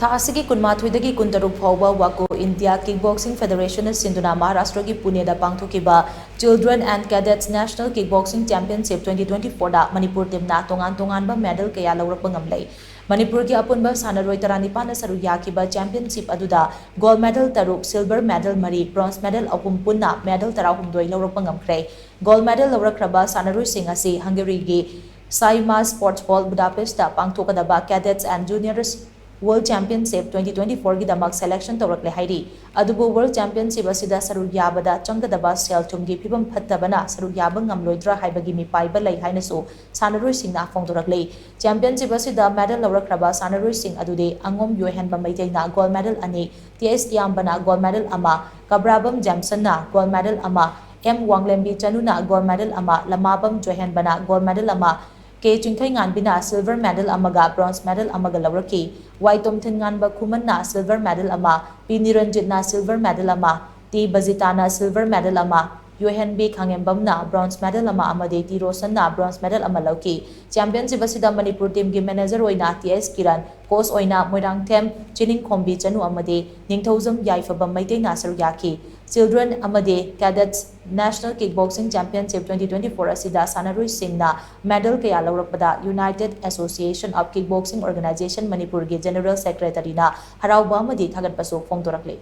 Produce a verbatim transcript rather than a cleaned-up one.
ꯊꯥ ꯑꯁꯤꯒꯤ ꯀꯨꯟꯃꯥꯊꯣꯏꯗꯒꯤ ꯀꯨꯟꯇꯔꯨꯛ ꯐꯥꯎꯕ ꯋꯥꯀꯣ ꯏꯟꯗꯤꯌꯥ ꯀꯤꯛ ꯕꯣꯛꯁꯤꯡ ꯐꯦꯗꯔꯦꯁꯟꯅ ꯁꯤꯟꯗꯨꯅ ꯃꯍꯥꯔꯥꯁꯇ꯭ꯔꯒꯤ ꯄꯨꯅꯦꯗ ꯄꯥꯡꯊꯣꯛꯈꯤꯕ Children and Cadets National Kickboxing Championship twenty twenty fourꯗ Manipur ꯇꯤꯝꯅ ꯇꯣꯉꯥꯟ ꯇꯣꯉꯥꯟꯕ ꯃꯦꯗꯜ ꯀꯌꯥ ꯂꯧꯔꯛꯄ ꯉꯝꯂꯦ꯫ ꯃꯅꯤꯄꯨꯔꯒꯤ ꯑꯄꯨꯟꯕ ꯁꯥꯟꯅꯔꯣꯏ ꯇꯔꯥꯅꯤꯄꯥꯟꯅ ꯁꯔꯨꯛ ꯌꯥꯈꯤꯕ ꯆꯦꯝꯄꯤꯌꯟꯁꯤꯞ ꯑꯗꯨꯗ ꯒꯣꯜ ꯃꯦꯗꯜ ꯇꯔꯨꯛ, ꯁꯤꯜꯚꯔ ꯃꯦꯗꯜ ꯃꯔꯤ, ꯕ꯭ꯔꯣꯟꯖ ꯃꯦꯗꯜ ꯑꯍꯨꯝ, ꯄꯨꯟꯅ ꯃꯦꯗꯜ ꯇꯔꯥꯍꯨꯝꯗꯣꯏ ꯂꯧꯔꯛꯄ ꯉꯝꯈ꯭ꯔꯦ꯫ ꯒꯣꯜ ꯃꯦꯗꯜ ꯂꯧꯔꯛꯈ꯭ꯔꯕ ꯁꯥꯟꯅꯔꯣꯏꯁꯤꯡ ꯑꯁꯤ ꯍꯪꯒꯦꯔꯤꯒꯤ ꯁꯥꯏꯃꯥ ꯁ꯭ꯄꯣꯔꯠꯁ ꯍꯣꯜ ꯕꯨꯗꯥꯄꯦꯁꯇ ꯄꯥꯡꯊꯣꯛꯀꯗꯕ Cadets and Juniors World Championship twenty twenty fourꯒꯤꯗꯃꯛ ꯁꯦꯂꯦꯛꯁꯟ ꯇꯧꯔꯛꯂꯦ ꯍꯥꯏꯔꯤ꯫ ꯑꯗꯨꯕꯨ ꯋꯥꯔꯜ ꯆꯦꯝꯄꯤꯌꯟꯁꯤꯞ ꯑꯁꯤꯗ ꯁꯔꯨꯛ ꯌꯥꯕꯗ ꯆꯪꯒꯗꯕ ꯁꯦꯜ ꯊꯨꯝꯒꯤ ꯐꯤꯕꯝ ꯐꯠꯇꯕꯅ ꯁꯔꯨꯛ ꯌꯥꯕ ꯉꯝꯂꯣꯏꯗ꯭ꯔꯥ ꯍꯥꯏꯕꯒꯤ ꯃꯤꯄꯥꯏꯕ ꯂꯩ ꯍꯥꯏꯅꯁꯨ ꯁꯥꯟꯅꯔꯣꯏꯁꯤꯡꯅ ꯐꯣꯡꯗꯣꯔꯛꯂꯤ꯫ ꯆꯦꯝꯄꯤꯌꯟꯁꯤꯞ ꯑꯁꯤꯗ ꯃꯦꯗꯜ ꯂꯧꯔꯛꯈ꯭ꯔꯕ ꯁꯥꯟꯅꯔꯣꯏꯁꯤꯡ ꯑꯗꯨꯗꯤ ꯑꯉꯣꯝ ꯌꯣꯏꯍꯦꯟꯕ ꯃꯩꯇꯩꯅ ꯒꯣꯜ ꯃꯦꯗꯜ ꯑꯅꯤ, ꯇꯤ ꯑꯦꯁ ꯏꯌꯥꯝꯕꯅ ꯒꯣꯜ ꯃꯦꯗꯜ ꯑꯃ, ꯀꯕ꯭ꯔꯥꯕꯝ ꯖꯦꯝꯁꯟꯅ ꯒꯣꯜ ꯃꯦꯗꯜ ꯑꯃ, ꯑꯦꯝ ꯋꯥꯡꯂꯦꯝꯕꯤ ꯆꯅꯨꯅ ꯒꯣꯜ ꯃꯦꯗꯜ ꯑꯃ, ꯂꯃꯥꯕꯝ ꯖꯣꯏꯍꯦꯟꯕꯅ ꯒꯣꯜ ꯃꯦꯗꯜ ꯑꯃ, ꯀꯦ ꯆꯤꯡꯈꯩꯉꯥꯟꯕꯤꯅ ꯁꯤꯜꯚꯔ ꯃꯦꯗꯜ ꯑꯃꯒ ꯕ꯭ꯔꯣꯟꯖ ꯃꯦꯗꯜ ꯑꯃꯒ ꯂꯧꯔꯛꯈꯤ꯫ ꯋꯥꯏ ꯇꯣꯝꯊꯤꯟꯉꯥꯟꯕ ꯈꯨꯃꯟꯅ ꯁꯤꯜꯚꯔ ꯃꯦꯗꯜ ꯑꯃ, ꯄꯤ ꯅꯤꯔꯟꯖꯤꯠꯅ ꯁꯤꯜꯚꯔ ꯃꯦꯗꯜ ꯑꯃ, ꯇꯤ ꯕꯖꯤꯇꯥꯅ ꯁꯤꯜꯚꯔ ꯃꯦꯗꯜ ꯑꯃ, ꯌꯣꯏꯍꯦꯟꯕꯤ ꯈꯥꯉꯦꯝꯕꯝꯅ ꯕ꯭ꯔꯣꯟꯖ ꯃꯦꯗꯜ ꯑꯃ ꯑꯃꯗꯤ ꯇꯤ ꯔꯣꯁꯟꯅ ꯕ꯭ꯔꯣꯟꯖ ꯃꯦꯗꯜ ꯑꯃ ꯂꯧꯈꯤ꯫ ꯆꯦꯝꯄꯤꯌꯟꯁꯤꯞ ꯑꯁꯤꯗ ꯃꯅꯤꯄꯨꯔ ꯇꯤꯝꯒꯤ ꯃꯦꯅꯦꯖꯔ ꯑꯣꯏꯅ ꯇꯤ ꯑꯦꯁ ꯀꯤꯔꯟ, ꯀꯣꯆ ꯑꯣꯏꯅ ꯃꯣꯏꯔꯥꯡꯊꯦꯝ ꯆꯤꯅꯤꯡꯈꯣꯝꯕꯤ ꯆꯅꯨ ꯑꯃꯗꯤ ꯅꯤꯡꯊꯧꯖꯝ ꯌꯥꯏꯐꯕꯝ ꯃꯩꯇꯩꯅ ꯁꯔꯨꯛ ꯌꯥꯈꯤ꯫ Children ꯑꯃꯗꯤ Cadets National Kickboxing Championship twenty twenty four ꯑꯁꯤꯗ ꯁꯥꯟꯅꯔꯣꯏꯁꯤꯡꯅ ꯃꯦꯗꯜ ꯀꯌꯥ ꯂꯧꯔꯛꯄꯗ United Association of Kickboxing Organization ꯃꯅꯤꯄꯨꯔꯒꯤ ꯖꯦꯅꯔꯦꯜ ꯁꯦꯀ꯭ꯔꯦꯇꯔꯤꯅ ꯍꯔꯥꯎꯕ ꯑꯃꯗꯤ ꯊꯥꯒꯠꯄꯁꯨ ꯐꯣꯡꯗꯣꯔꯛꯂꯤ꯫